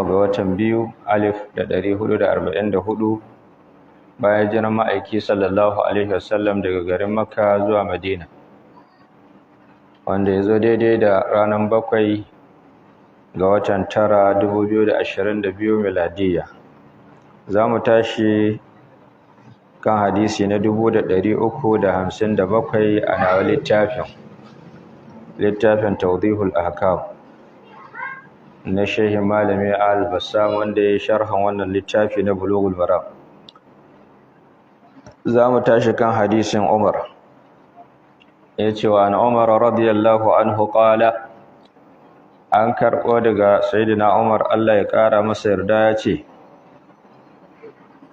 Ga watan 2, 1444 bayan jiran ma'aiki sallallahu alaihi wasallam daga garin Makka zuwa Madina, wanda ya zo daidai da ranar 7 ga watan 9, 2022 miladiya. Za mu tashi kan hadisi na 357 a nawa littafin Tawdihul Ahkam na Shehin Malami Al-Bassam, wanda ya sharhan wannan littafi na Bulughul Maram. Za mu tashi kan hadisin Umar. Ya ce wa an Umar radiyallahu anhu qala, an karɓo daga Sayyidina Umar, Allah ya ƙara masa yarda, ya ce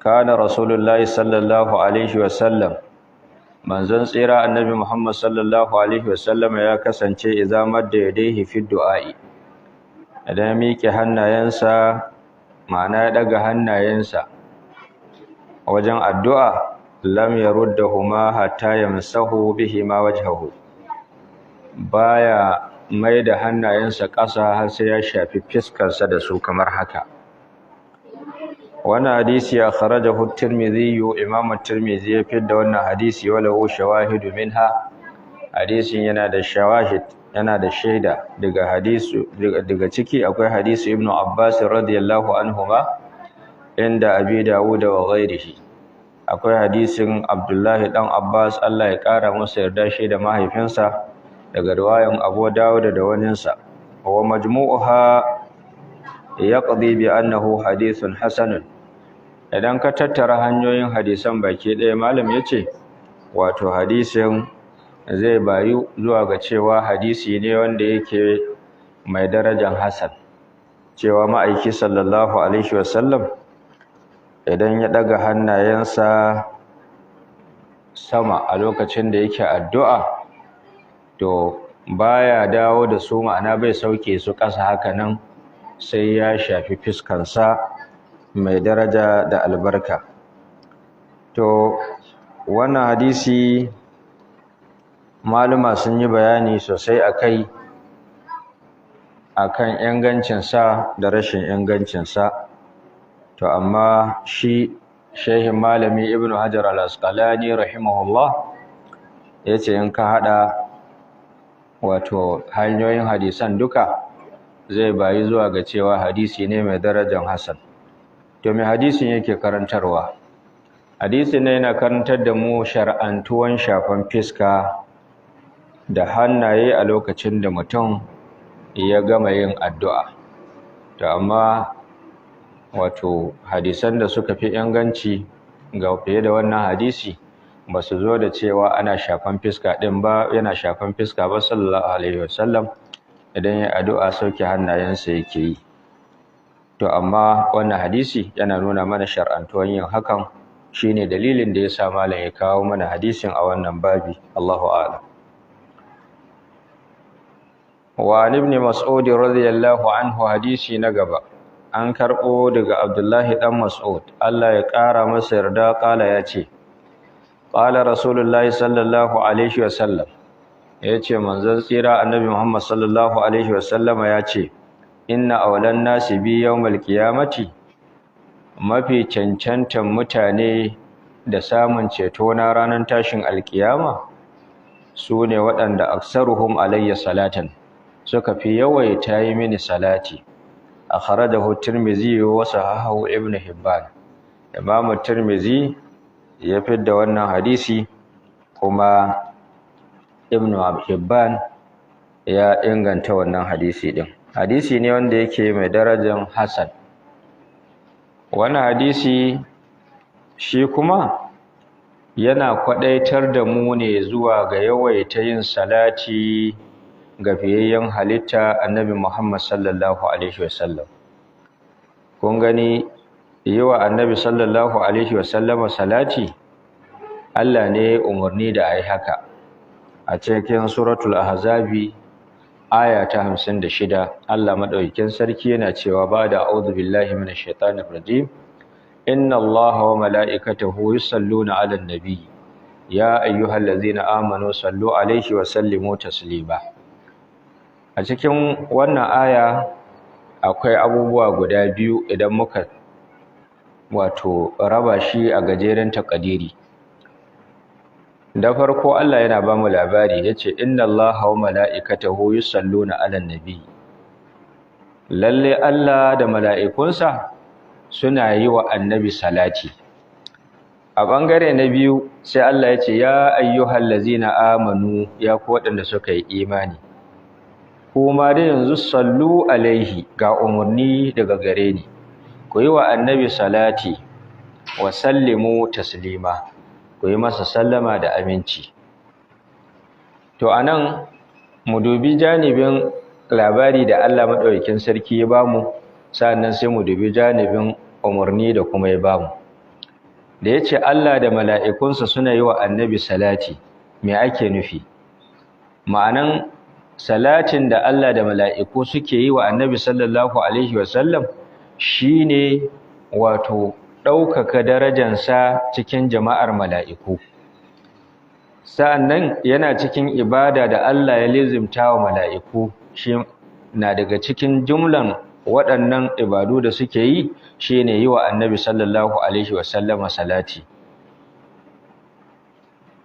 kana Rasulullahi sallallahu alaihi wasallam, manzon tsira Annabi Muhammad sallallahu alaihi wasallam ya kasance, idza madda yadayhi fi du'a'i, idan ya miƙe hannayensa, ma'ana ya ɗaga hannayensa wajen addu'a, lam yaruddahuma hatta yamsahu bihima wajhahu, baya mai da hannayensa ƙasa har sai ya shafi fiskarsa da su kamar haka. Wannan hadisi ya kharajahu at-Tirmidhi, Imam at-Tirmidhi ya fidda wannan hadisi, wala shawahidu minha, hadisin yana da shawahid, yana da shaida daga hadisu. Daga ciki akwai hadisi Ibn Abbas radiyallahu anhuma inda Abi Dawud wa ghairihi. Akwai hadisin Abdullahi dan Abbas, Allah ya kara masa yarda shi da mahaifinsa, daga riwayan Abu Dawud da waninsa. Wa majmu'uha yaqdi bi annahu hadithun hasanun. Idan ka tattara hanyoyin hadisan baki ɗaya, malam yace wato hadisin zai bayu zuwa ga cewa hadisi ne wanda yake mai darajar hasan, cewa ma'aiki sallallahu alaihi wasallam idan ya ɗaga hannayensa sama a lokacin da yake addu'a, to baya dawo da su, ma'ana bai sauke su ƙasa haka nan, sai ya shafi fiskansa mai daraja da albarka. To wannan hadisi maluma sun yi bayani sosai akai, akan ingancinsa da rashin ingancinsa. To amma shi shehin malami Ibn Hajar al-Asqalani rahimahullah yace in ka hada wato hanyoyin hadisan duka, zai bayi zuwa ga cewa hadisi ne mai darajar hasan. To me hadisin yake karantarwa? Hadisin ne yana karantar da mu shar'antuwan shafan fiska da hannaye a lokacin da mutum ya gama yin addu'a. To amma wato hadisan da suka fi inganci ga fiye da wannan hadisi ba su zo da cewa ana shafan fiska ɗin ba, yana shafan fiska ba sallallahu alaihi wasallam idan ya addu'a sauke hannayensa yake yi. To amma wannan hadisi yana nuna mana shar'antuwan yin hakan, shine dalilin da yasa malam ya kawo mana hadisin a wannan babi. Allahu a'lam. Wa an ibn Mas'ud radiyallahu anhu, hadisi na gaba an karɓo daga Abdullahi dan Mas'ud, Allah ya ƙara masa yarda, ƙala ya ce ƙala Rasulullahi sallallahu alaihi wasallam, ya ce manzon tsira Annabi Muhammad sallallahu alaihi wasallam ya ce inna awlan nasi bi yawmal qiyamati, mafi cancantan mutane da samun ceto na ranar tashin alkiyama su ne waɗanda aksaruhum alayya salatan, suka fi yawaita yi mini salati. Akhrajahu Tirmidhi wa sahahahu Ibn Hibban. Imam Tirmidhi ya fidda wannan hadisi, kuma Ibn Hibban ya inganta wannan hadisi din. Hadisi ne wanda yake mai darajar hasan. Wannan hadisi shi kuma yana kwadaitar da mu ne zuwa ga yawaita yin salati ga fiyayyen halitta Annabi Muhammad sallallahu alaihi wasallam. Kun gani, yi wa Annabi sallallahu alaihi wasallama salati, Allah ne umarni da ayi haka. A cikin Suratul Ahzabi aya ta 56, Allah madaukakin sarki yana cewa ba da a'udhu billahi minash shaitanir rajim, inna Allaha wa mala'ikatahu yusalluna 'alan nabiy ya ayyuhallazina amanu sallu alaihi wa sallimu taslima. A cikin wannan aya Akwai abubuwa guda biyu idan muka wato raba shi a gajeren takadiri. Da farko Allah yana ba mu labari yace inna Allaha wa mala'ikatahu yusalluna 'alan nabi. Lalle Allah da mala'ikunsa suna yi wa annabi salati. A bangare na biyu sai Allah ya ce ya ayyuhallazina amanu, ya ku waɗanda suka yi imani, kuma dai yanzu sallu alaihi, ga umarni daga gare ni, ku yi wa annabi salati wa sallimu taslima, ku yi masa sallama da aminci. To anan mu dubi janibin labari da Allah madaukakin sarki ya bamu, sannan sai mu dubi janibin umarni da kuma ya bamu. Da yace Allah da mala'ikunsa suna yi wa annabi salati, me ake nufi? Ma'anan salatin da Allah da mala'iku suke yi wa annabi sallallahu alaihi wasallam shine wato ɗaukaka darajansa cikin jama'ar mala'iku. Sa'annan yana cikin ibada da Allah ya lizimta wa mala'iku, shi na daga cikin jumlan waɗannan ibadu da suke yi shine yi wa annabi sallallahu alaihi wasallama salati.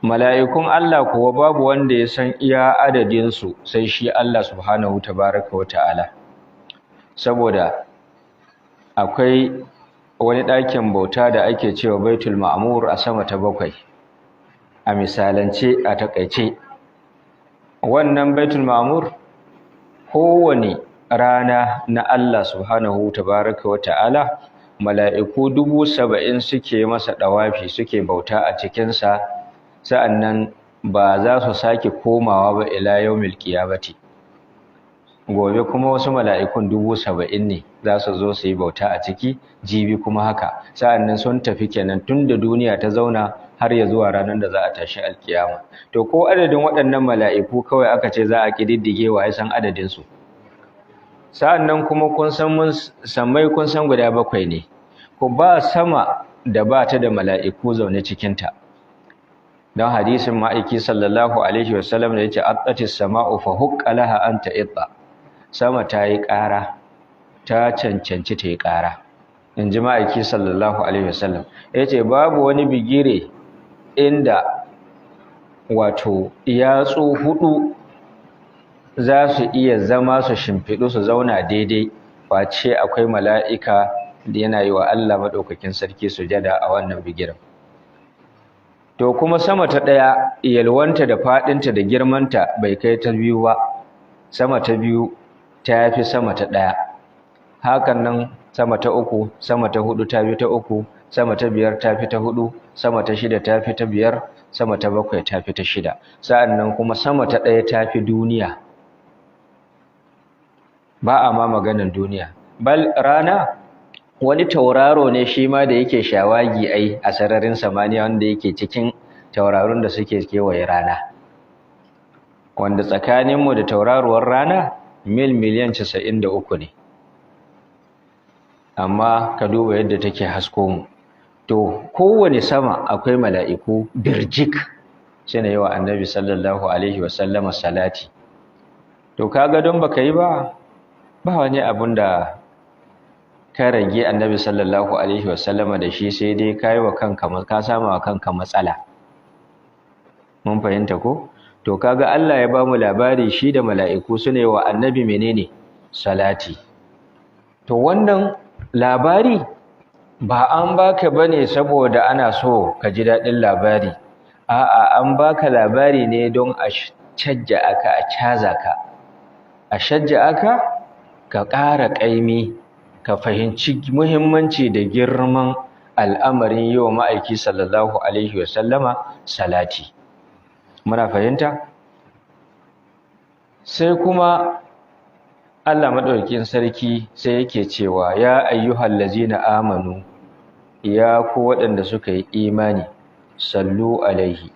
Mala'ikun Allah kuwa babu wanda ya san iya adadinsu sai shi Allah subhanahu tabaraka wa ta'ala. Saboda akwai wani ɗakin bauta da ake cewa Baitul Ma'mur a sama ta 7, a misalance a taƙaice. Wannan Baitul Ma'mur kowane rana na Allah subhanahu tabaraka wa ta'ala mala'iku 70,000 suke masa ɗawafi, suke bauta a cikinsa. Sa'annan ba za su sake komawa ba ila yaumil qiyamati. Gobe kuma wasu mala'ikun 70,000 ne za su zo su yi bauta a ciki, jibi kuma haka. Sa'annan sun tafi kenan tun da duniya ta zauna har ya zuwa ranar da za a tashi alkiyama. To ko adadin waɗannan mala'iku kawai aka ce za a ƙididdige, wa ya san adadin su? Sa'annan kuma kun san mun sammai, kun san guda 7 ne, ko ba sama da ba ta da mala'iku zaune cikinta. Don hadisin ma'aiki sallallahu alaihi wasallam da yace attatis sama'u fa hukka laha an ta'itta, sama ta yi ƙara, ta cancanci ta yi ƙara, in ji ma'aiki sallallahu alaihi wasallam. Yace babu wani bigire inda wato yatsu 4 za su iya zama su shimfiɗu su zauna daidai, face akwai mala'ika da yana yi wa Allah maɗaukakin sarki sujada a wannan bigiren. To kuma sama ta 1 yalwanta da faɗinta da girmanta bai kai ta 2 ba, sama ta 2 ta fi sama ta 1. Hakan nan sama ta 3, sama ta 4 ta fi ta 3, sama ta 5 ta fi ta 4, sama ta 6 ta fi ta 5, sama ta 7 ta fi ta 6. Sa'annan kuma sama ta 1 ta fi duniya. Ba a ma maganan duniya. Bal rana wani tauraro ne shi ma da yake shawagi ai a sararin samaniya, wanda yake cikin taurarun da suke kewaye rana, wanda tsakaninmu da tauraruwar rana mil miliyan 93 ne, amma ka duba yadda take hasko mu. To kowane sama akwai mala'iku birjik suna yi wa annabi sallallahu alaihi wasallama salati. To kaga don baka yi ba, ba wani abun da ka rage annabi sallallahu alaihi wasallama da shi, sai dai ka yi wa kanka, ka sama wa kanka matsala. Mun fahimta ko? To kaga Allah ya bamu labari shi da mala'iku suna yi wa annabi menene? Salati. To wannan labari ba an baka bane saboda ana so ka ji daɗin labari. A'a, an baka labari ne don a cajja aka, a caza ka, a shajja aka, ka ƙara ƙaimi, ka fahimci muhimmanci da girman al'amarin yi wa ma'aiki sallallahu alaihi wasallama salati. Muna fahimta? Sai kuma Allah maɗaukakin sarki sai yake cewa ya ayyuhal ladzina amanu, ya ku waɗanda suka yi imani, sallu alaihi,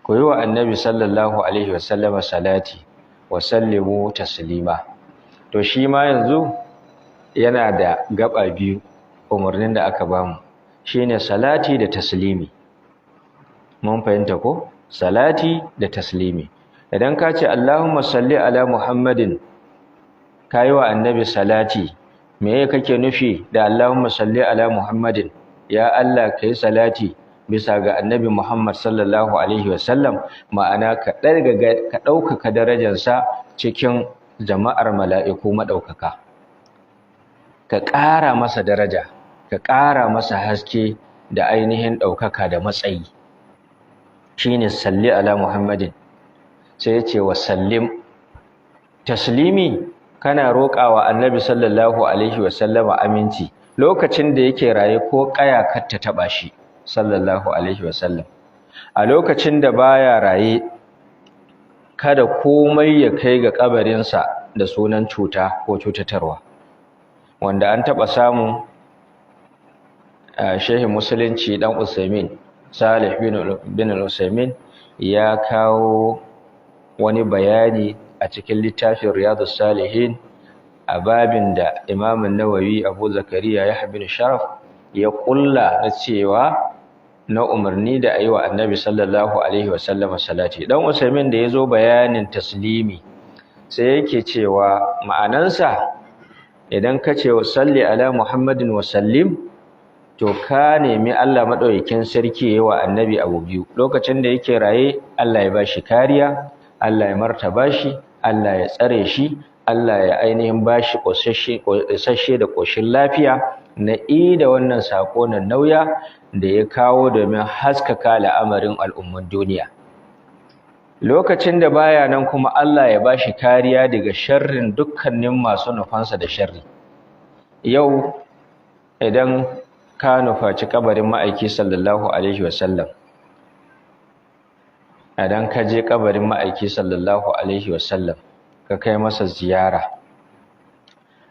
ku yi wa annabi sallallahu alaihi wasallama salati wa sallimu taslima. To shi ma yanzu yana da gaba biyu umarnin da aka bamu, shine salati da taslimi. Mun fahimta ko? Salati da taslimi. Idan ka ce Allahumma salli ala Muhammadin Kayi wa annabi salati. Me kake nufi da Allahumma salli ala Muhammadin? Ya Allah, kai salati bisa ga annabi Muhammad sallallahu alaihi wasallam, ma'ana ka ka ɗaukaka darajarsa cikin jama'ar mala'iku maɗaukaka, ka ƙara masa daraja, ka ƙara masa haske da ainihin ɗaukaka da matsayi, shine salli ala Muhammadin. Sai ya ce wa sallim taslimi, kana roƙawa annabi sallallahu alaihi wasallama aminci lokacin da yake raye, ko ƙaya kar ta taɓa shi sallallahu alaihi wasallam. A lokacin da baya raye, kada komai ya kai ga kabarinsa da sunan cuta ko cutatarwa. Wanda an taɓa samu shehin musulunci dan Usaimin, Salih bin Usaimin, ya kawo wani bayani a cikin littafin Riyadus Salihin a babin da Imam Nawawi, Abu Zakariya Yahya bin Sharaf ya kulla na cewa na umarni da ayi wa Annabi sallallahu alaihi wasallam salati. Dan Usaimin da yazo bayanin taslimi, sai yake cewa ma'anansa, idan ka ce salli ala Muhammadin wa sallim, to ka nemi Allah madaukakin sarki yayi wa Annabi abu biyu: lokacin da yake raye, Allah ya bashi kariya, Allah ya martaba shi, Allah ya tsare shi, Allah ya ainihin bashi ƙosashe da ƙoshin lafiya na ida wannan sako na nauya da ya kawo domin haskaka al'amarin al'umman duniya. Lokacin da baya nan kuma, Allah ya bashi kariya daga sharrin dukkanin masu nufansa da sharri. Yau idan ka nufaci kabarin ma'aiki sallallahu alaihi wasallam, idan ka je kabarin ma'aiki sallallahu alaihi wasallam, ka kai masa ziyara,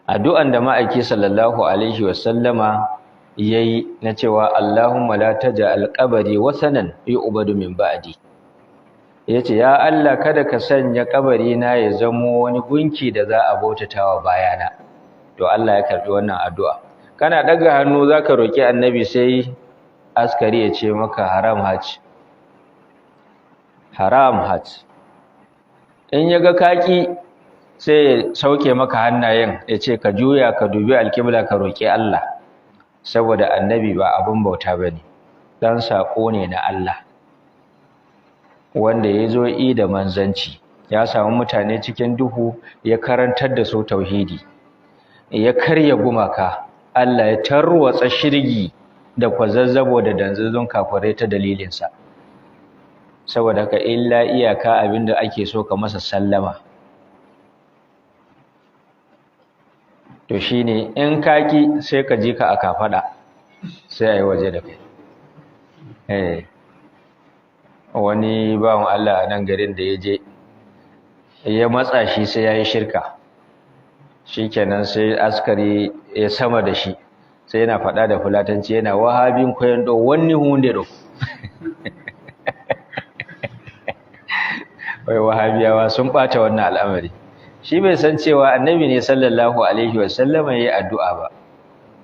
addu'an da ma'aiki sallallahu alaihi wasallama yayi na cewa Allahumma la taj'al qabri wasanan yu'badu min ba'di, yace ya Allah, kada ka sanya kabari na ya zamo wani gunki da za a bautatawa bayana. To Allah ya karbi wannan addu'a. Kana daga hannu zaka roki annabi, sai askari ya ce maka haram hajj, haram hajj. In ya ga kaki, sai ya sauke maka hannayen, ya ce ka juya ka dubi alkibla ka roki Allah, saboda annabi ba abin bauta bane, dan sako ne na Allah wanda ya zo yi da manzanci. Ya samu mutane cikin duhu, ya karantar da su tauhidi, ya karya gumaka. Allah ya tarwatsa shirgi da kwazazzabo da danzazon kafirai ta dalilinsa. Saboda haka, illa iyaka abinda ake so ka masa sallama. To shine in kaki, sai ka ji ka aka fada, sai ayi waje da kai. Wani bawan Allah a nan garin da ya je ya matsa shi sai yayi shirka, shikenan sai askari ya sama da shi, sai yana fada da fulatanci, yana wahabin koyon do wani hunde do. Wai wahabiyawa sun bata wannan al'amari. Shi bai san cewa annabi ne sallallahu alaihi wasallama yayi addu'a ba.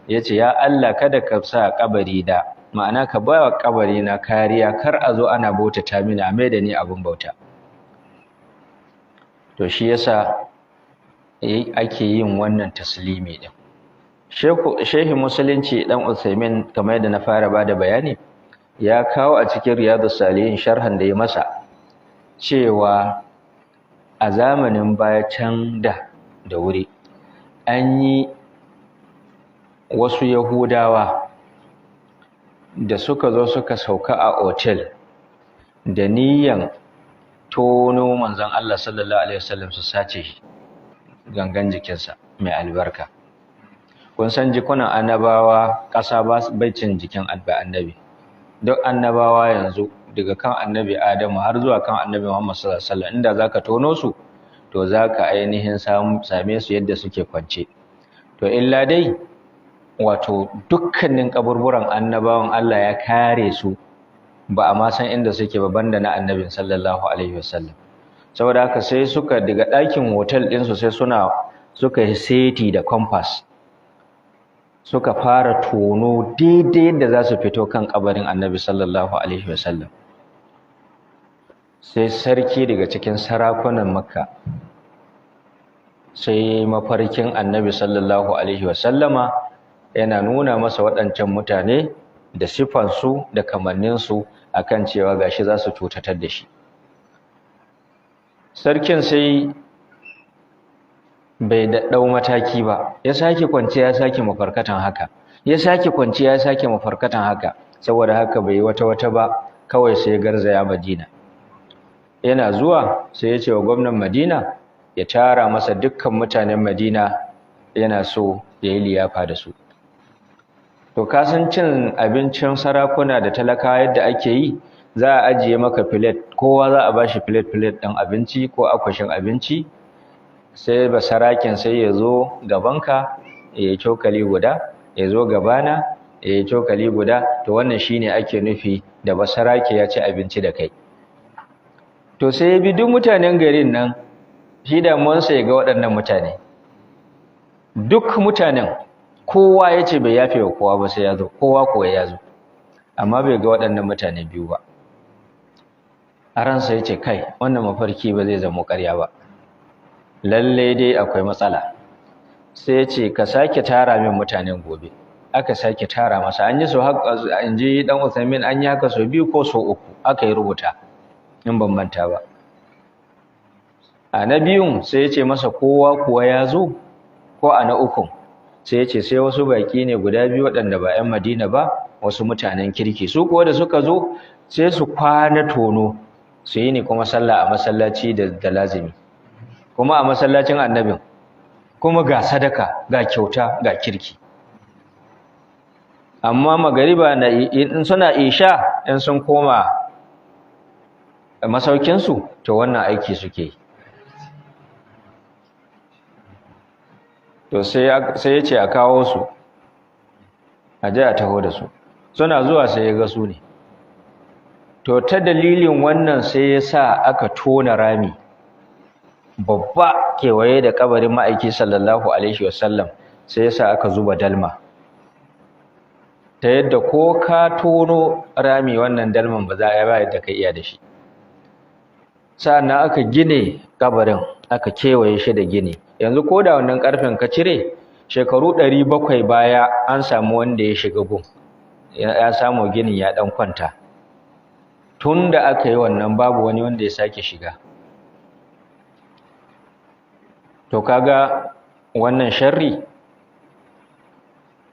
Yace ya Allah, kada ka sa kabari da, ma'ana ka ba wa kabari na kariya, kar a zo ana bautata mini, a mai da ni abun bauta. To shi yasa ake yin wannan taslimi din. Shehu musulunci dan Usaimin, kamar yadda na fara bada bayani, ya kawo a cikin Riyadus Salihin sharhan da ya masa cewa a zamanin baya can da wuri an yi wasu Yahudawa da suka zo suka sauka a otel da niyyan tono manzon Allah sallallahu alaihi wasallam su sace shi gangan jikinsa mai albarka. Kun san jikunan annabawa ƙasa bai cin jikin annabi. Duk annabawa yanzu daga kan annabi Adamu har zuwa kan annabi Muhammad sallallahu alaihi wasallam, inda zaka tono su, to zaka ainihin same su yadda suke kwance. To illa dai wato dukkanin kaburburan annabawan Allah ya kare su, ba a ma san inda suke ba banda na annabin sallallahu alaihi wasallam. Saboda haka sai suka daga ɗakin hotel ɗinsu, sai suka yi seti da compass, suka fara tono daidai yadda za su fito kan kabarin annabi sallallahu alaihi wasallam. Sai sarki daga cikin sarakunan Makka Sai mafarkin Annabi sallallahu alaihi wasallama yana nuna masa waɗancan mutane da sifansu da kamanninsu akan cewa gashi za su cutatar da shi. Sarkin sai bai daɗau mataki ba, ya sake kwanciya ya sake mafarkatan haka, ya sake kwanciya ya sake mafarkatan haka. Saboda haka bai yi wata wata ba, kawai sai ya garzaya Madina. Yana zuwa sai ya ce wa gwamnan Madina ya tara masa dukkan mutanen Madina, yana so ya yi liyafa da su. To ka san cin abincin sarakuna da talakawa yadda ake yi, za a ajiye maka filet, kowa za a bashi filet filet ɗin abinci ko akwashin abinci. Sai basaraken sai ya zo gabanka ya yi cokali guda, ya zo gabana ya yi cokali guda. To wannan shine ake nufi da basarake ya ci abinci da kai. To sai ya bi duk mutanen garin nan, shi damuwansa ya ga waɗannan mutane. Duk mutanen kowa ya ce bai yafe wa kowa ba sai ya zo, kowa kuwa ya zo, amma bai ga waɗannan mutane biyu ba. A ransa ya ce, kai, wannan mafarki ba zai zama ƙarya ba, lalle dai akwai matsala. Sai ya ce, ka sake tara min mutanen gobe. Aka sake tara masa. An yi so haka, in ji dan Uthaymin, an yi haka sau biyu ko sau uku aka yi rubuta, in ban manta ba. A na biyun sai ya ce masa kowa kuwa ya zo, ko a na ukun sai ya ce sai wasu baƙi ne guda biyu waɗanda ba 'yan Madina ba, wasu mutanen kirki. Su kuwa da suka zo sai su kwana tono, su yi ne kuma sallah a masallaci da lazimi, kuma a masallacin annabin, kuma ga sadaka, ga kyauta, ga kirki. Amma magariba na in suna isha, in sun koma masaukinsu, to wannan aiki suke yi. To sai ya ce a kawo su, a je a taho da su. Suna zuwa sai ya ga su ne. To ta dalilin wannan sai ya sa aka tona rami babba kewaye da kabarin ma'aiki sallallahu alaihi wasallam, sai ya sa aka zuba dalma, ta yadda ko ka tono rami wannan dalman ba za a ba yadda ka iya da shi. Sa'annan aka gine kabarin, aka kewaye shi da gini. Yanzu ko da wannan karfen ka cire, shekaru 700 baya an samu wanda ya shiga gun, ya samu ginin ya dan kwanta. Tun da aka yi wannan babu wani wanda ya sake shiga. To kaga wannan sharri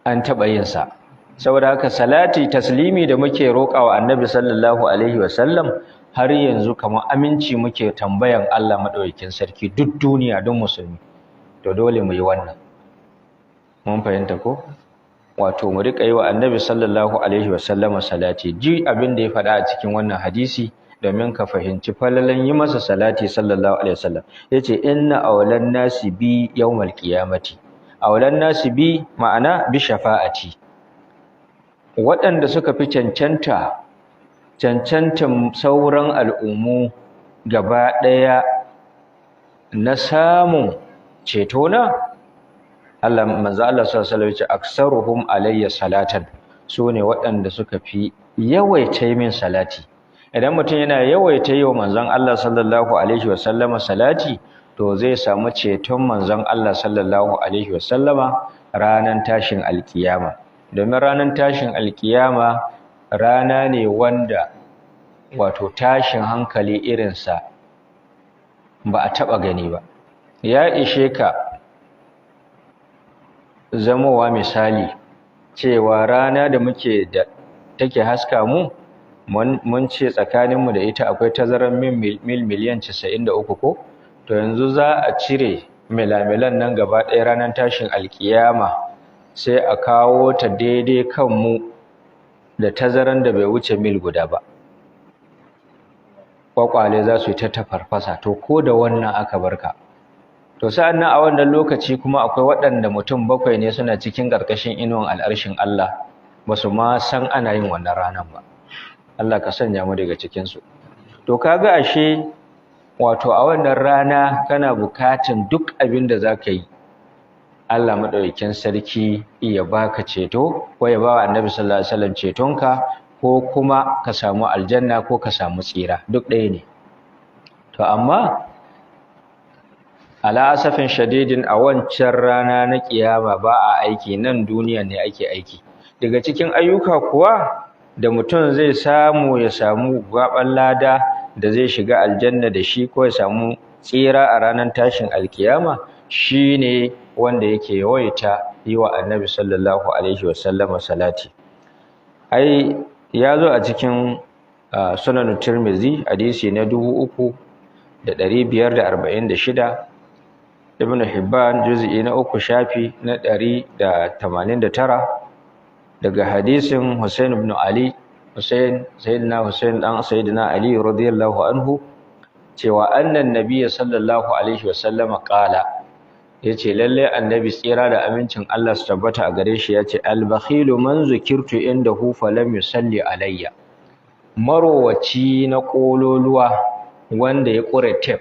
an taɓa yin sa. Saboda haka salati taslimi da muke roƙawa Annabi sallallahu alaihi wasallam har yanzu kamar aminci muke tambayan Allah madaukakin sarki duk duniya don musulmi. To dole mu yi wannan. Mun fahimta ko? Wato mu riƙa yi wa Annabi sallallahu alaihi wasallama salati. Ji abin da ya faɗa a cikin wannan hadisi domin ka fahimci falalan yi masa salati sallallahu alaihi wasallam. Yace inna awlan nasi bi yawmal qiyamati. Awlan nasi bi ma'ana bi shafa'ati. Waɗanda suka fi cancanta cancantan sauran al'ummu gaba ɗaya na samun ceto na Allah, manzo Allah sallallahu alaihi wasallam yace aksaruhum alayya salatan, sune waɗanda suka fi yawaita min salati. Idan mutum yana yawaita yi wa manzon Allah sallallahu alaihi wasallama salati, to zai samu ceton manzon Allah sallallahu alaihi wasallama ranan tashin alkiyama. Domin ranan tashin alkiyama rana ne wanda wato tashin hankali irinsa ba a taɓa gani ba. Ya ishe ka zamowa misali cewa rana da muke da take haska mu, mun ce tsakaninmu da ita akwai tazarar mil miliyan 93 ko? To yanzu za a cire milamilan nan gaba ɗaya ranar tashin alkiyama, sai a kawo ta daidai kanmu da tazaran da bai wuce mil guda ba. Kwakwale za su yi ta tafarfasa. To ko da wannan aka barka. To sa'an nan a wannan lokaci kuma akwai waɗanda mutum 7 ne suna cikin ƙarƙashin inuwan al'arshin Allah, ba su ma san ana yin wannan ranar ba. Allah ka sanya mu daga cikinsu. To kaga ashe wato a wannan rana kana bukatan duk abin da za ka yi, Allah maɗaukakin sarki ya baka ceto, ko ya bawa Annabi sallallahu alaihi wasallam cetonka, ko kuma ka samu aljanna ko ka samu tsira, duk ɗaya ne. To amma Ala asafin shadidin, a wancan rana na kiyama ba a aiki, nan duniya ne ake aiki. Daga cikin ayyuka kuwa da mutum zai samu, ya samu gaban lada da zai shiga aljanna da shi, ko ya samu tsira a ranar tashin alkiyama, shine wanda yake yawaita yi wa Annabi sallallahu alaihi wasallama salati. Ai ya zo a cikin Sunan Tirmizi, hadisi na 3546, Ibn Hibban, juz'i na 3, shafi na 189, daga hadisin Hussein ibn Ali, Hussein, Sayyidina Hussein dan Sayyidina Ali radiyallahu anhu, cewa annan nabiyyi sallallahu alaihi wasallama qala, yace lalle Annabi tsira da amincin Allah su tabbata a gare shi yace: al-bakhilu man zukirtu indahu falam yusalli alayya. Marowaci na kololuwa, wanda ya kure tef,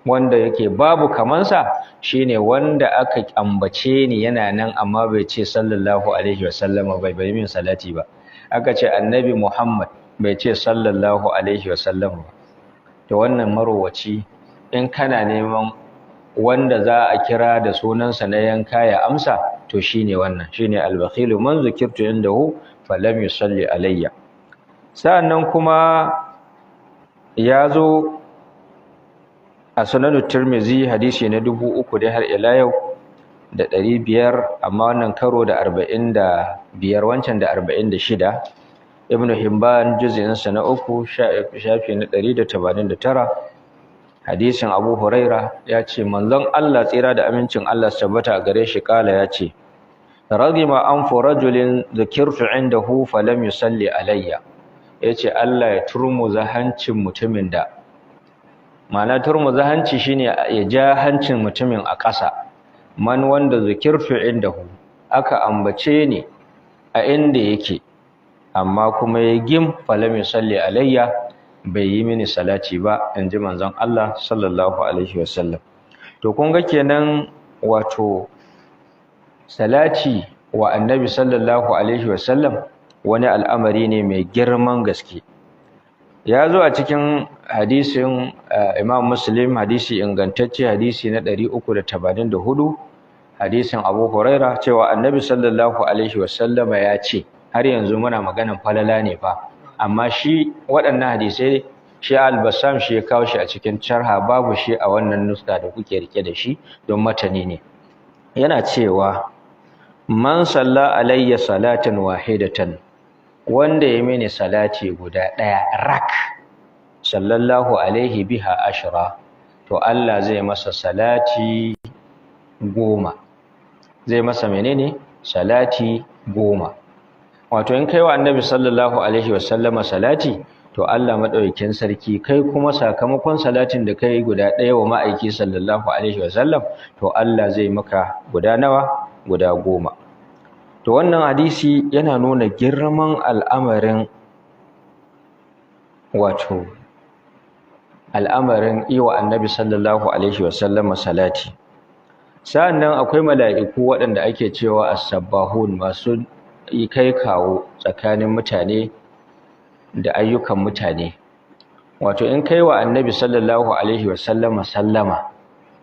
wanda yake babu kamansa, shine wanda aka ambace ni yana nan amma bai ce sallallahu alaihi wasallama, bai min salati ba. Aka ce Annabi Muhammad, bai ce sallallahu alaihi wasallama ba. To wannan marowaci, in kana neman wanda za a kira da sunansa na yanka ya amsa, to shine wannan, shine al-bakhilu man zukirtu indahu falam yusalli alayya. Sa'annan kuma ya zo a Sunan Tirmizi, hadisi na 3000 dai har ila yau da 500, amma wannan karo da 45, wancan da 46. Ibn Hibban, juz'in sa na 3, shafi na 189, hadisin Abu Huraira, ya ce manzon Allah tsira da amincin Allah su tabbata a gare shi kala, ya ce: ragima anfu rajulin dhukirtu indahu falam yusalli alayya. Yace Allah ya turmuza hancin mutumin da, ma'ana turmuza hanci shine ya ja hancin mutumin a ƙasa, man wanda zukirtu indahu, aka ambace ni a inda yake, amma kuma ya gim, falam yusalli alayya, bai yi mini salati ba, inji manzon Allah sallallahu alaihi wasallam. To kun ga kenan, wato salati wa Annabi sallallahu alaihi wasallam wani al'amari ne mai girman gaske. Ya zo a cikin hadisin Imam Muslim, hadisi ingantacce, hadisi na 384, hadisin Abu Huraira, cewa Annabi sallallahu alaihi wasallama ya ce, har yanzu muna maganan falala ne fa, amma shi waɗannan hadisai shi Al-Bassam shi ya kawo shi a cikin sharha, babu shi a wannan nuska da kuke rike da shi don matani ne. Yana cewa: man salla alayya salatan wahidatan, wanda ya mini salati guda ɗaya rak, sallallahu alaihi biha ashra, to Allah zai masa salati 10. Zai masa menene? Salati 10. Wato in kai wa Annabi sallallahu alaihi wasallama salati, to Allah madaukakin sarki, kai kuma sakamakon salatin da kai guda ɗaya wa ma'aiki sallallahu alaihi wasallam, to Allah zai maka guda nawa? Guda 10. To wannan hadisi yana nuna girman al'amarin, wato al'amarin yi wa Annabi sallallahu alaihi wasallama salati. Sa'annan akwai mala'iku waɗanda ake cewa as-sabbahun, masu kai kawo tsakanin mutane da ayyukan mutane. Wato in kai wa Annabi sallallahu alaihi wasallama sallama,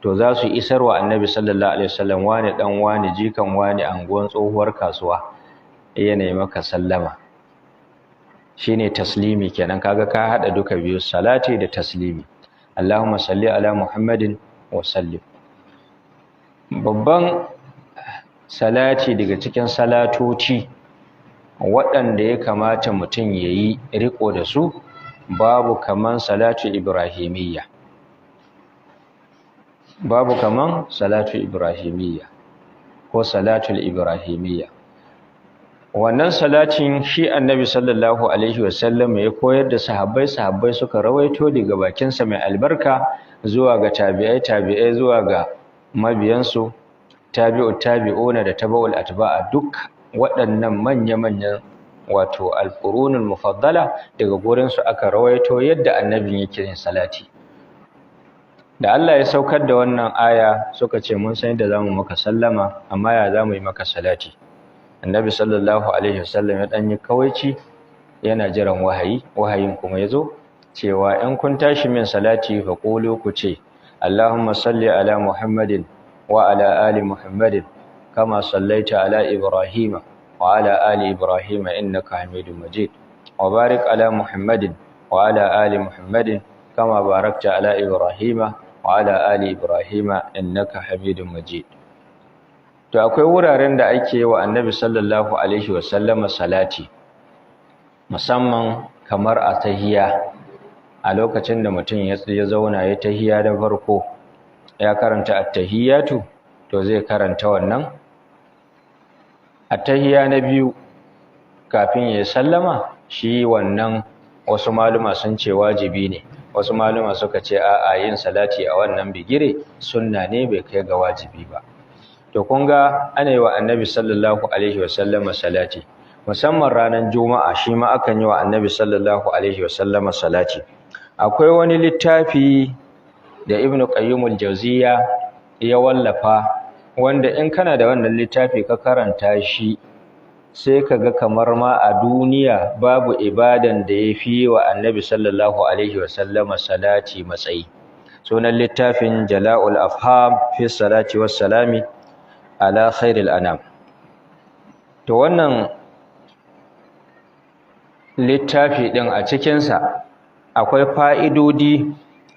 to za su isar wa Annabi sallallahu alaihi wasallam, wani dan wani, jikan wani, anguwan tsohuwar kasuwa, yana yi maka sallama. Shine taslimi kenan. Kaga ka hada duka biyu, salati da taslimi. Allahumma salli ala Muhammadin wa sallim. Babban salati daga cikin salatoci waɗanda ya kamata mutum ya yi riƙo da su, babu kaman salatu ibrahimiyya, babu kaman salatu ibrahimiyya ko salatul ibrahimiyya. Wannan salatin shi Annabi sallallahu alaihi wasallam ya koyar da sahabbai, sahabbai suka rawaito daga bakinsa mai albarka zuwa ga tabi'ai, tabi'ai zuwa ga mabiyansu, tabi'ut tabi'una da tabaul atba'a, duk waɗannan manya-manyan, wato alqurunul mufaddala, daga gurin su aka rawaito yadda Annabin yake yin salati. Da Allah ya saukar da wannan aya, suka ce mun san yadda zamu maka sallama, amma ya zamu yi maka salati? Annabi sallallahu alaihi wasallam ya dan yi kawaici yana jiran wahayi. Wahayin kuma yazo cewa in kun tashi min salati, fa qulu, ku ce: Allahumma salli ala Muhammadin wa ala ali Muhammadin kama sallaita ala Ibrahim wa ala ali Ibrahim innaka Hamidum Majid wa barik ala Muhammadin wa ala ali Muhammadin kama barakta ala Ibrahim wa ala ali Ibrahim innaka Hamidum Majid. To akwai wuraren da ake wa Annabi sallallahu alaihi wa sallama salati, musamman kamar a tahiyya. A lokacin da mutum ya zauna ya tahiyya da farko, ya karanta at-tahiyyatu, to zai karanta wannan at-tahiyya na biyu kafin ya sallama. Shi wannan wasu maluma sun ce wajibi ne, wasu maluma suka ce a'a, yin salati a wannan bigire sunna ne, bai kai ga wajibi ba. To kun ga ana yi wa Annabi sallallahu alaihi wasallama salati musamman ranar Juma'a, shi ma akan yi wa Annabi sallallahu alaihi wasallama salati. Akwai wani littafi da Ibn Qayyim al-Jawziyya ya wallafa, wanda in kana da wannan littafi ka karanta shi, sai ka ga kamar ma a duniya babu ibadan da ya fi wa Annabi sallallahu alaihi wasallama salati matsayi. Sunan littafin Jala'ul Afham fi Salati wassalami ala Khairil Anam. To wannan littafi din a cikinsa akwai fa'idodi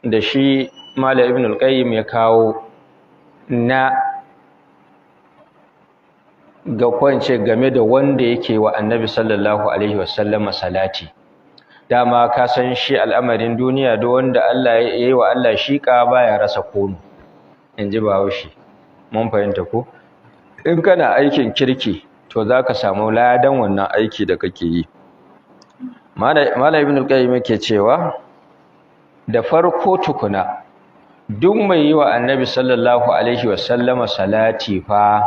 da shi Malam Ibn al-Qayyim ya kawo na ga kwance game da wanda yake wa Annabi sallallahu alaihi wasallama salati. Dama ka san shi al'amarin duniya, duk wanda Allah ya yi wa Allah shiƙa baya rasa kono, in ji Bahaushe. Mun fahimta ko? In kana aikin kirki, to za ka samu ladan wannan aiki da kake yi. Malam Ibn al-Qayyim yake cewa da farko tukuna, duk mai yi wa Annabi sallallahu alaihi wasallama salati fa,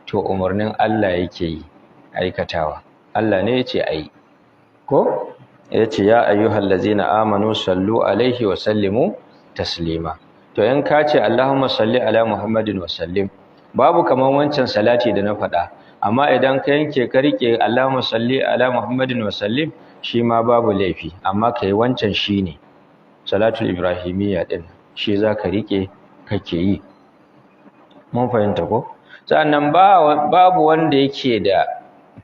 to umarnin Allah yake yi aikatawa. Allah ne yace ayi, ko yace ya ayyuhal ladzina amanu sallu alaihi wa sallimu taslima. To in ka ce Allahumma salli ala Muhammadin wa sallim, babu kaman wancan salati da na faɗa, amma idan ka yanke ka rike Allahumma salli ala Muhammadin wa sallim, shi ma babu laifi, amma kai wancan shine salatul ibrahimiyya din, shi zaka rike kake yi. Mun fahimta ko? Sannan babu wanda yake da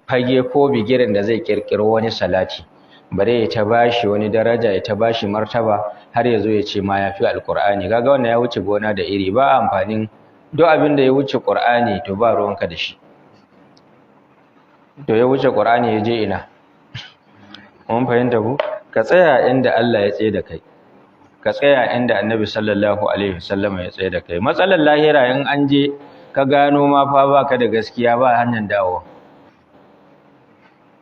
fage ko bigiren da zai kirkiro wani salati, bare ya ta bashi wani daraja, ya ta bashi martaba, har ya zo ya ce ma yafi alqur'ani. Kaga wannan ya wuce gona da iri, ba amfanin duk abin da ya wuce qur'ani, to ba ruwanka da shi. To ya wuce qur'ani ya je ina? Mun fahimta ko? Ka tsaya inda Allah ya tsaye da kai, ka tsaya inda Annabi sallallahu alaihi wasallam ya tsaye da kai. Matsalar lahira, in an je ka gano ma fa baka da gaskiya, ba hanyar dawo.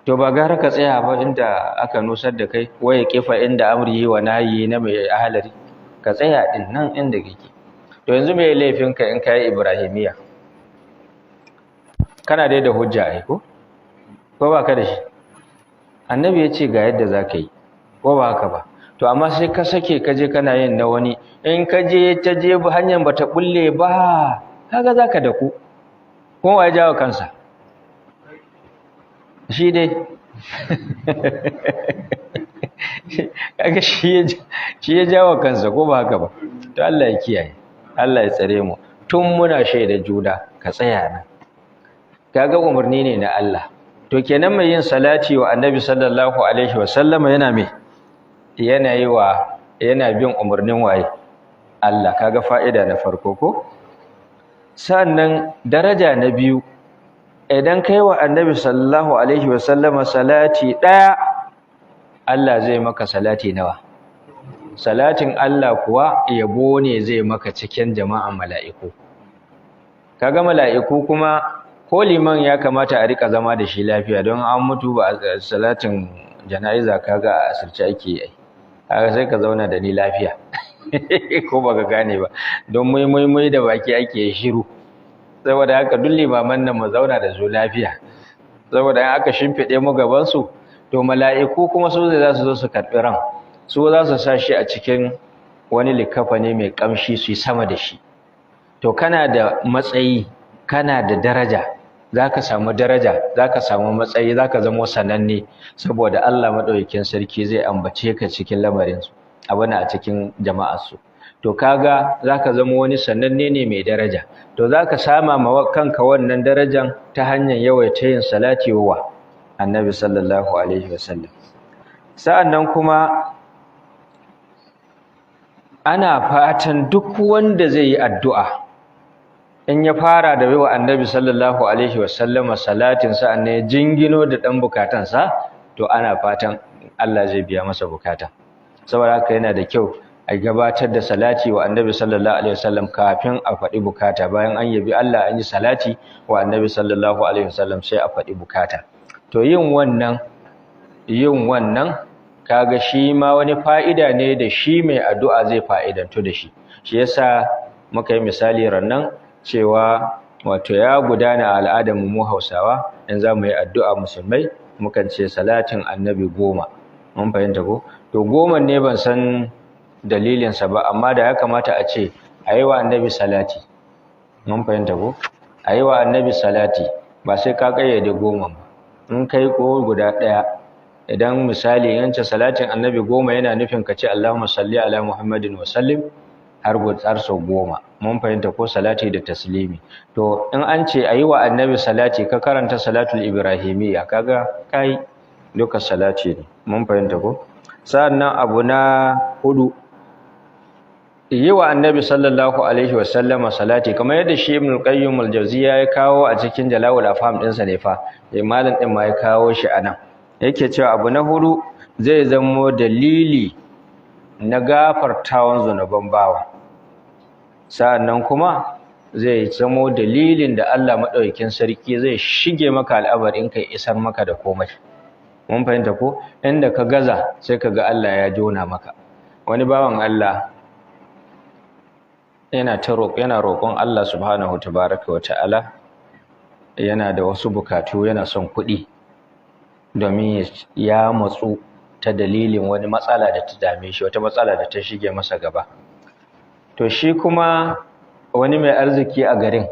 To ba gara ka tsaya ba inda aka nusar da kai, waye kifa inda amrihi wa nahyi na mai ahalari, ka tsaya din nan inda kake. To yanzu me laifin ka in kai ibrahimiya? Kana dai da hujja ai, ko ba ka da shi? Annabi ya ce ga yadda zaka yi, ko ba haka ba? To amma sai ka sake ka je kana yin na wani, in ka je ta je hanyar bata bulle ba, kaga zaka daku. Kowa ya jawo kansa shi dai. Kaga shi ya jawo kansa, ko ba haka ba? To Allah ya kiyaye, Allah ya tsare mu. Tun muna shaida juna, ka tsaya nan. Kaga umarni ne na Allah. To kenan mai yin salati wa Annabi sallallahu alaihi wasallama yana me? Yana yi wa, yana bin umarnin waye? Allah. Kaga fa'ida na farko ko? Sannan daraja na biyu, idan kai wa Annabi sallallahu alaihi wasallama salati daya, Allah zai maka salati nawa? Salatin Allah kuwa yabo ne zai maka cikin jama'an mala'iku. Kaga mala'iku kuma, ko liman ya kamata a rika zama da shi lafiya, don an mutu ba salatin jana'iza kaga a asirce ake yi. Kaga sai ka zauna da ni lafiya, ko baka gane ba, don muimui da baki ake shiru. Saboda haka duk limaman nan mu zauna da su lafiya, saboda in aka shimfiɗe mu gaban su, to mala'iku kuma su za su zo su karɓi ran, su za su sa shi a cikin wani likafani mai kamshi, su yi sama da shi. To kana da matsayi, kana da daraja, zaka samu daraja, zaka samu matsayi, zaka zama sananne, saboda Allah madaukakin sarki zai ambace ka cikin lamarin su, abana a cikin jama'ar su. To kaga zaka zama wani sananne ne mai daraja. To zaka sama ma kanka wannan darajan ta hanyar yawaita yin salati wa Annabi sallallahu alaihi wasallam. Sa'annan kuma ana fatan duk wanda zai yi addu'a in ya fara da baiwa Annabi sallallahu alaihi wasallama salatin sa ne jingino da dan bukatansa, to ana fatan Allah zai biya masa bukata. Saboda haka yana da kyau a gabatar da salati wa Annabi sallallahu alaihi wasallam kafin a faɗi bukata. Bayan an yabi Allah, an yi salati wa Annabi sallallahu alaihi wasallam, sai a faɗi bukata. To yin wannan kaga shi ma wani fa'ida ne da shi mai addu'a zai fa'idantu da shi. Shi yasa muka yi misali rannan cewa wato ya gudana a al'adar mu Hausawa, in za mu yi addu'a musulmai mukan ce salatin Annabi 10. Mun fahimta ko? To 10 ne ban san dalilinsa ba, amma da ya kamata a ce a yi wa Annabi salati. Mun fahimta ko? A yi wa Annabi salati ba sai ka ƙayyade 10 ba. In kai ko guda ɗaya, idan misali yance salatin Annabi 10 yana nufin ka ce Allahumma salli ala Muhammadin wa sallim har sau 10. Mun fahimta ko? Salati da taslimi. To in an ce a yi wa Annabi salati, ka karanta salatul ibrahimiyya, kaga kai duka salati ne. Mun fahimta ko? Sa'annan abu na 4, yi wa Annabi sallallahu alaihi wasallama salati, kamar yadda shi Ibn al-Qayyim al-Jawziyya ya kawo a cikin Jala'ul Afham ɗinsa ne fa, malam ɗin ma ya kawo shi anan, yake cewa abu na 4 zai zamo dalili na gafartawan zunuban bawa. Sa'annan kuma zai zamo dalilin da Allah madaukakin sarki zai shige maka al'amarin kai, isar maka da komai. Mun fahimta ko? Inda ka gaza sai ka ga Allah ya jona maka. Wani bawan Allah yana ta yana roƙon Allah subhanahu tabaraka wa ta'ala, yana da wasu bukatu, yana son kuɗi domin ya matsu ta dalilin wani matsala da ta dame shi, wata matsala da ta shige masa gaba. To shi kuma wani mai arziki a garin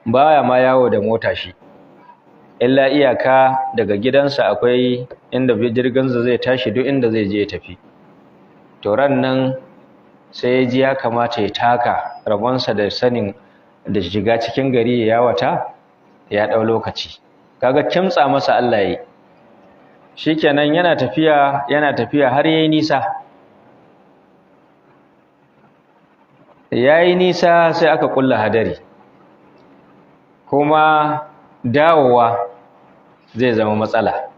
baya ma yawo da mota shi, illa iyaka daga gidansa akwai inda jirginsa zai tashi duk inda zai je ya tafi. To ran nan sai ya ji ya kamata ya taka, rabonsa da sanin da shiga cikin gari ya yawata ya ɗau lokaci. Kaga kimtsa masa Allah yayi. Shikenan yana tafiya, yana tafiya har yayi nisa. Yayi nisa sai aka kulla hadari. Kuma dawowa zai zama matsala.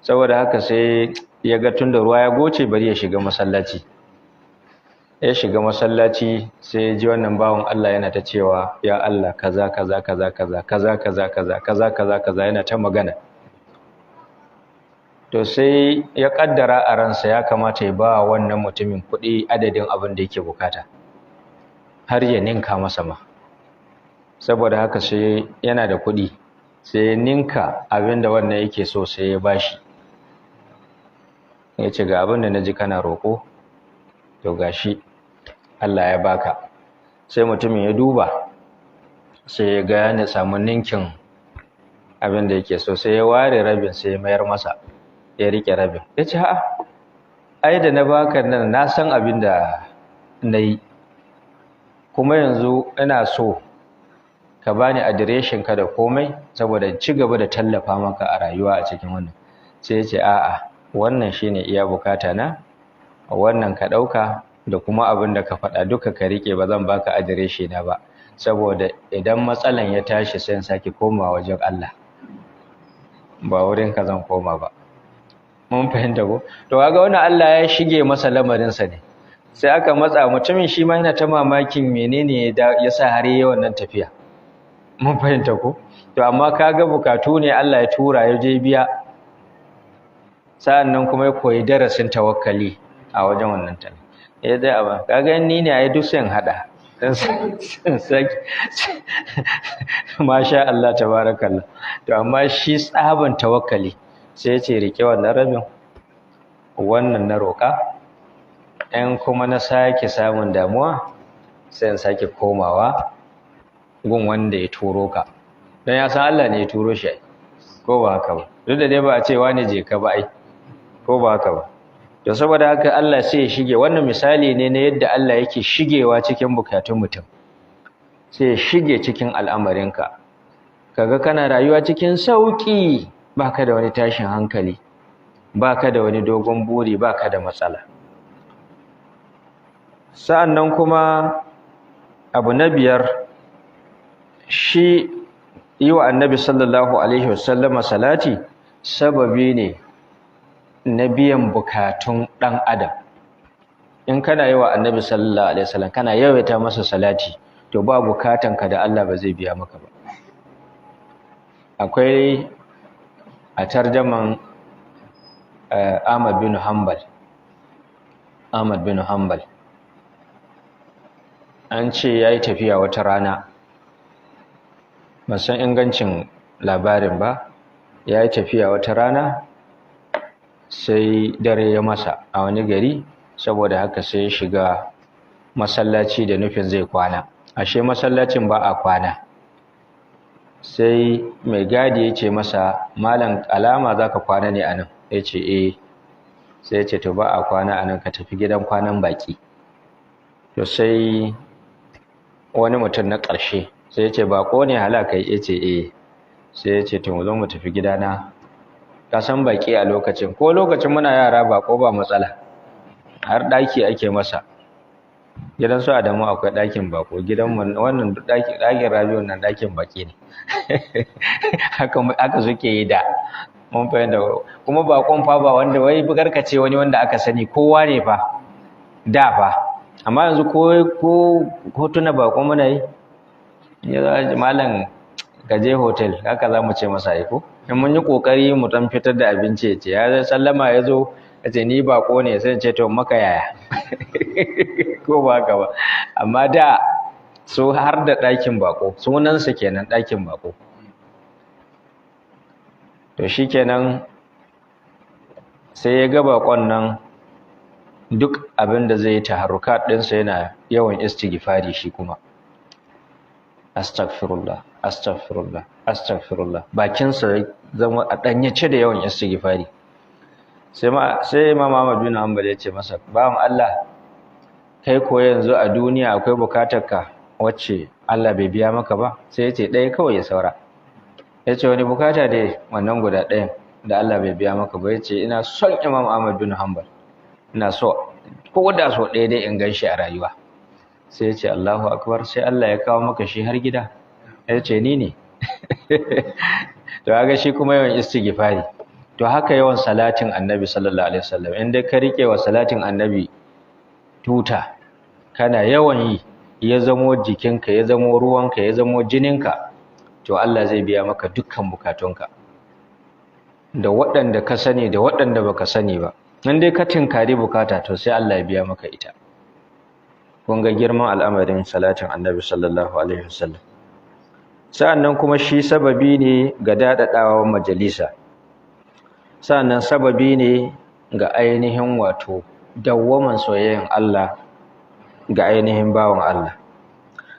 Saboda haka sai ya ga tunda ruwa ya goce bari ya shiga masallaci. Ya shiga masallaci sai ya ji wannan bawan Allah yana ta cewa ya Allah kaza kaza kaza kaza kaza kaza kaza kaza kaza kaza, yana ta magana. To sai ya kaddara a ransa ya kamata ya ba wannan mutumin kuɗi adadin abin da yake bukata, har ya ninka masa ma. Saboda haka sai yana da kuɗi sai ya ninka abin da wannan yake so sai ya bashi. Ya ce ga abin da na ji kana roƙo, to gashi Allah ya baka. Sai mutumin ya duba sai ya ga ya samu ninkin abin da yake so, sai ya ware rabin sai ya mayar masa, ya rike rabin. Ya ce a'a, ai da na baka nan na san abin da na yi, kuma yanzu ina so ka bani adireshin ka da komai saboda ci gaba da tallafa maka a rayuwa a cikin wannan. Sai ya ce a'a, wannan shine iya bukata na, wannan ka ɗauka da kuma abin da ka faɗa duka ka riƙe, ba zan baka adireshi na ba, saboda idan matsalan ya tashi sai in sake komawa wajen Allah, ba wurin ka zan koma ba. Mun fahimta ko? To kaga wannan Allah ya shige masa lamarin sa ne. Sai aka matsa mutumin, shi ma yana ta mamakin menene ya sa har yayi wannan tafiya. Mun fahimta ko? To amma kaga bukatu ne Allah ya tura ya je biya. Sa'annan kuma ya koyi darasin tawakkali a wajen wannan tafi. Eh dai aba kaga ni ne ai duk sai in hada. Masha Allah tabarakallah. To amma shi tsaban tawakkali sai ya ce rike wannan rabin, wannan na roƙa, in kuma na sake samun damuwa sai in sake komawa gun wanda ya turo ka. Dan ya san Allah ne ya turo shi ai, ko ba haka ba? Duk da dai ba a ce wani je ka ba ai, ko ba haka ba? To saboda haka Allah sai ya shige. Wannan misali ne na yadda Allah yake shigewa cikin bukatun mutum, sai ya shige cikin al'amarinka, kaga kana rayuwa cikin sauki, baka da wani tashin hankali, baka da wani dogon buri, baka da matsala. Sa'annan kuma abu na biyar, shi yi wa Annabi sallallahu alaihi wasallama salati sababi ne na biyan bukatun ɗan adam. In kana yi wa Annabi sallallahu alaihi wasallam, kana yawaita masa salati, to ba bukatanka da Allah ba zai biya maka ba. Akwai a tarjaman Ahmad bin Hanbal. Ahmad bin Hanbal an ce ya yi tafiya wata rana, ban san ingancin labarin ba. Ya yi tafiya wata rana, sai dare ya masa a wani gari. Saboda haka sai ya shiga masallaci da nufin zai kwana. Ashe masallacin ba a kwana. Sai mai gadi ya ce masa, "Malam, alama za ka kwana ne a nan?" Ya ce, "Eh." Sai ya ce, "To, ba a kwana a nan, ka tafi gidan kwanan baki." To sai wani mutum na ƙarshe sai ya ce, "Baƙo ne halaka?" Ya ce, "Eh." Sai ya ce, "To, mu zo mu tafi gidana." Ka san baƙi a lokacin, ko lokacin muna yara, baƙo ba matsala, har ɗaki ake masa. Gidan su Adamu akwai ɗakin baƙo, gidan wannan ɗaki, ɗakin Rabi'u nan ɗakin baƙi ne. Haka haka suke yi da mun fahimta. Kuma baƙon fa ba wanda wai karkace wani wanda aka sani, kowa ne fa da fa. Amma yanzu ko tuna baƙo muna yi? Ya malam, ka je hotel, haka za mu ce masa. Ai ko in mun yi kokari mu dan fitar da abinci, ya ce ya zai sallama, ya zo ya ce, "Ni bako ne." Sai ce, "To, maka yaya?" Ko ba haka ba? Amma da so har da ɗakin bako, sunansa kenan, ɗakin bako. To shikenan, sai ya ga bakon nan duk abin da zai yi, taharrukat ɗinsa yana yawan istighfari. Shi kuma astaghfirullah, astaghfirullah, astaghfirullah, bakinsa zama a ɗanyace da yawan istighfari. Sai Imam Ahmad bin Hanbal ya ce masa, "Bawan Allah, kai ko yanzu a duniya akwai bukatarka wacce Allah bai biya maka ba?" Sai ya ce, "Ɗaya kawai ya saura." Ya ce, "Wani bukata dai wannan guda ɗayan da Allah bai biya maka ba?" Ya ce, "Ina son Imam Ahmad bin Hanbal, ina so ko da so ɗaya dai in gan shi a rayuwa." Sai ya ce, "Allahu akbar." Sai Allah ya kawo maka shi har gida. Ya ce, "Ni ne." To kaga shi kuma yawan istighfari. To haka yawan salatin Annabi sallallahu alaihi wasallam. In dai ka rike wa salatin Annabi tuta, kana yawan yi, ya zamo jikinka, ya zamo ruwanka, ya zamo jininka, to Allah zai biya maka dukkan bukatunka, da waɗanda ka sani da waɗanda baka sani ba. In dai ka tinkari bukata, to sai Allah ya biya maka ita. Kun ga girman al'amarin salatin Annabi sallallahu alaihi wasallam. Sa'annan kuma shi sababi ne ga daɗaɗawa majalisa. Sa'annan sababi ne ga ainihin wato dawwaman soyayyan Allah ga ainihin bawan Allah.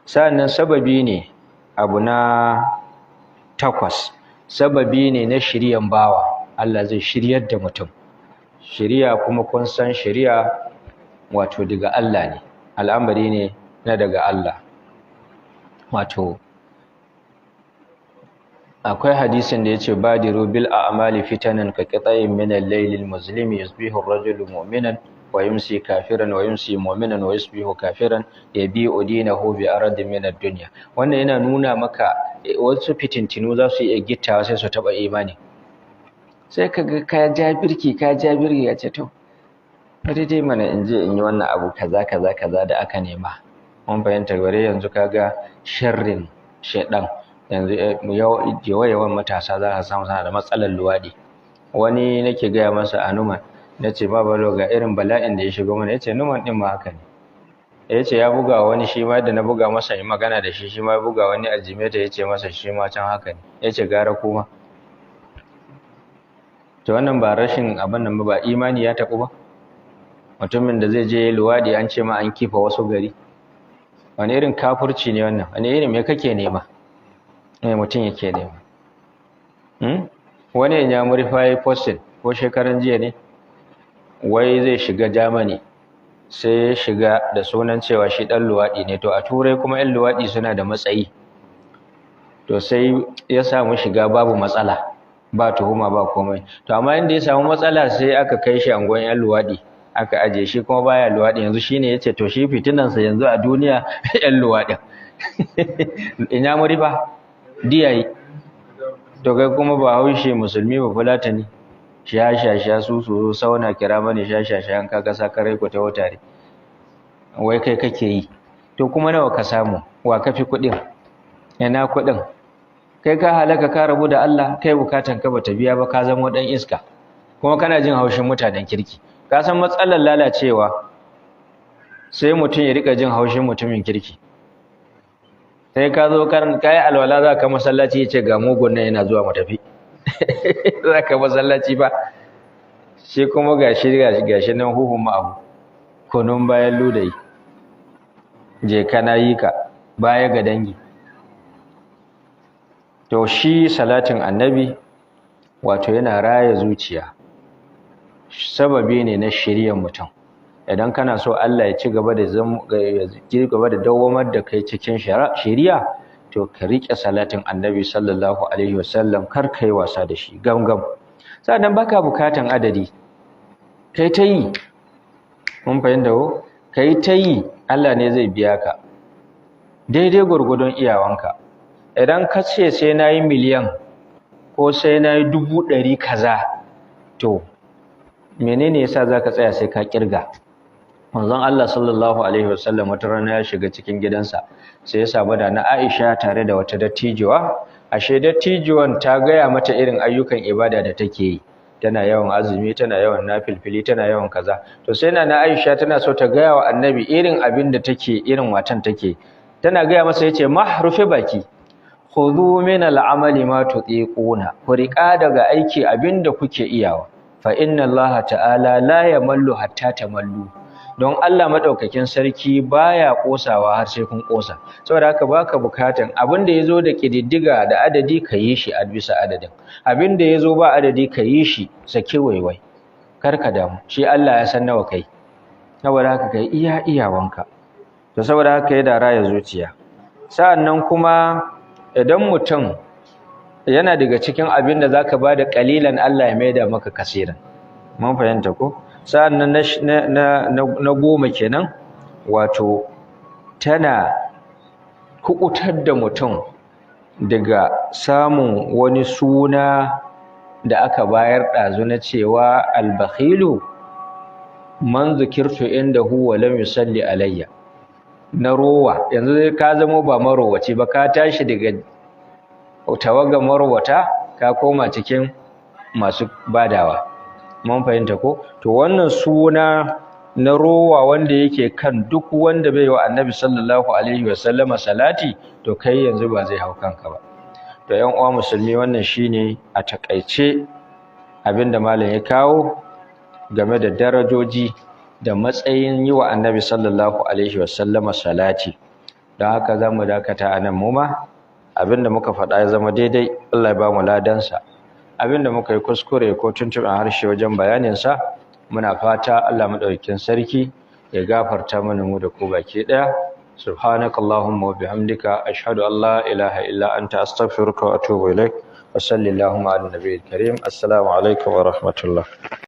Sa'annan sababi ne, abu na takwas, sababi ne na shiryan bawa. Allah zai shiryar da mutum. Shiriya kuma, kun san shiriya wato daga Allah ne, al'amari ne na daga Allah. Wato akwai hadisin da yace, "Badiru bil a'mali fitanan ka qita'in min al-layli al-muzlimi, yusbihu ar-rajulu mu'minan wa yumsi kafiran, wa yumsi mu'minan wa yusbihu kafiran, yabi'u dinahu bi aradin min ad-dunya." Wannan yana nuna maka wasu fitintinu za su iya gittawa sai su taba imani. Sai kaga ka ja birki, ka ja birki, ya ce, "To, bari dai mana in je in yi wannan abu kaza kaza kaza da aka nema." Mun fahimta? Bare yanzu kaga sharrin shaidan, yanzu yawan matasa za ka samu suna da matsalar luwaɗi. Wani nake gaya masa a Numan, na ce, "Ba balo, ga irin bala'in da ya shigo mana." Ya ce, "Numan ɗin ma haka ne." Ya ce ya buga wani shi ma da na buga masa yi magana da shi, shi ma ya buga wani a Jimeta, ya ce masa shi ma can haka ne. Ya ce, "Gara kuma." To wannan ba rashin abin nan ba, imani ya taɓu ba. Mutumin da zai je luwaɗi, an ce ma an kifa wasu gari, wani irin kafurci ne wannan? Wani irin me kake nema ne mutum yake nema? Wani ya muri fa yi posting ko shekaran jiya ne, Wai zai shiga Germany, sai ya shiga da sunan cewa shi ɗan luwaɗi ne. To a Turai kuma 'yan luwaɗi suna da matsayi, to sai ya samu shiga babu matsala, ba tuhuma ba komai. To amma inda ya samu matsala, sai aka kai shi anguwan 'yan luwaɗi aka aje shi, kuma baya luwaɗi. Yanzu shine yace to shi fitinansa yanzu a duniya 'yan luwaɗin ina muri fa diyayi. To kai kuma ba haushe musulmi ba fulatani, sha sha sha su su sauna kira mani sha sha sha, an kaga sakarai ku ta wutare, wai kai kake yi. To kuma nawa ka samu? Wa ka fi kuɗin? Ina kuɗin? Kai ka halaka, ka rabu da Allah, kai bukatan ka bata biya ba, ka zama dan iska, kuma kana jin haushin mutanen kirki. Ka san matsalar lalacewa, sai mutum ya rika jin haushin mutumin kirki. Sai ka zo ka yi alwala za ka masallaci, ya ce ga mugun nan yana zuwa, mu tafi. Za ka masallaci ba shi kuma gashi gashi gashi nan huhun ma'ahu kunun bayan ludayi, je ka na yi ka baya ga dangi. To shi salatin annabi wato yana raya zuciya, sababi ne na shiryan mutum. Idan kana so Allah ya ci gaba da dawwamar da kai cikin shiriya, to ka riƙe salatin annabi sallallahu alaihi wasallam, kar ka yi wasa da shi gamgam. Sannan baka bukatan adadi, kai ta yi. Mun fahimta ko? Kai ta yi, Allah ne zai biya ka daidai gwargwadon iyawanka. Idan ka ce sai na yi miliyan ko sai na yi 100,000 kaza, to menene yasa za ka tsaya sai ka kirga? Manzon Allah sallallahu alaihi wasallam wata rana ya shiga cikin gidansa, sai ya samu da na Aisha tare da wata dattijuwa. Ashe dattijuwan ta gaya mata irin ayyukan ibada da take yi, tana yawan azumi, tana yawan nafilfili, tana yawan kaza. To sai na Aisha tana so ta gaya wa annabi irin abin da take, irin watan take. Tana gaya masa, yace mah, rufe baki. Khudhu min al'amali ma tutiquna, ku riƙa daga aiki abin da kuke iyawa. Fa inna Allah ta'ala la yamallu hatta tamallu, don Allah madaukakin sarki baya kosawa har sai kun kosa. Saboda haka baka bukatan abin da yazo da kididdiga da adadi, ka yi shi a bisa adadin. Abin da yazo ba adadi, ka yi shi sake waiwai, kar ka damu, shi Allah ya san nawa kai. Saboda haka kai iya iyawanka. To saboda haka ya dara ya zuciya. Sa'annan kuma idan mutum yana daga cikin abin da zaka bada kalilan, Allah ya maida maka kasiran. Mun fahimta ko? Sa'annan na 10 kenan, wato tana kukutar da mutum daga samun wani suna da aka bayar ɗazu na cewa albakhilu man zukirtu indahu wa lam yusalli alayya, na rowa. Yanzu ka zamo ba marowaci ba, ka tashi daga tawaga marowata, ka koma cikin masu badawa. Mun fahimta ko? To wannan suna na rowa wanda yake kan duk wanda bai wa annabi sallallahu alaihi wasallama salati, to kai yanzu ba zai hau kanka ba. To ƴan uwa musulmi, wannan shine a takaice abinda malam ya kawo game da darajoji da matsayin yi wa annabi sallallahu alaihi wasallama salati. Don haka za mu dakata a nan. Mu ma abinda muka faɗa ya zama daidai, Allah ya ba mu ladansa. Abinda muka yi kuskure ko tuntuɓen harshe wajen bayaninsa, muna fata Allah maɗaukakin sarki ya gafarta mana mu da ku baki ɗaya. Subhanakallahumma wa bihamdika, ashhadu an la ilaha illa anta, astaghfiruka wa atubu ilaik, wa sallallahu ala nabiyil karim. Assalamu alaikum wa rahmatullah.